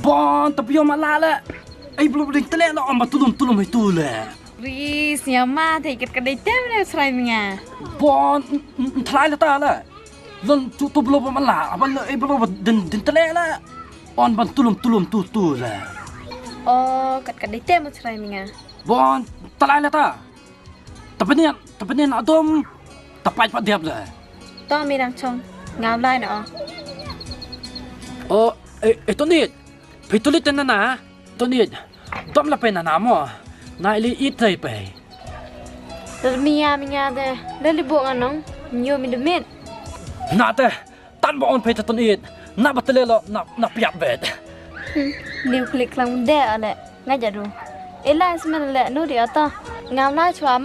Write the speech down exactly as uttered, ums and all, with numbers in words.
Bon, tapi ïa ma la le. Ai blo bling tele la om ba tulum tulum itu le. Ris ïa ma te kat kadai tem le srai mi nga. Bon, thlai le ta le. Lon tu tu blo ba ma la, aban le ai blo ba din din tele le. On ban tulum tulum tu tu le. Oh, kat kadai tem srai mi nga. Bon, thlai le ta. Tapanian, tapanian adom. Tapai pa diap le. To mi dang chong. Ngam lai na. Oh, eh, eh, Tonit. Phi tulit na na. Tonit. Tom la pe na na mo. Na ili it tai pe. Mia mia de. Leli bo nganong. Nyo mi demit. Na te. Tan bo on pe ta Tonit. Na batele lo na na piat bet. Liu klik lang de ale. Ngaja du. Ela semen le nu di ato. Ngam lai chwa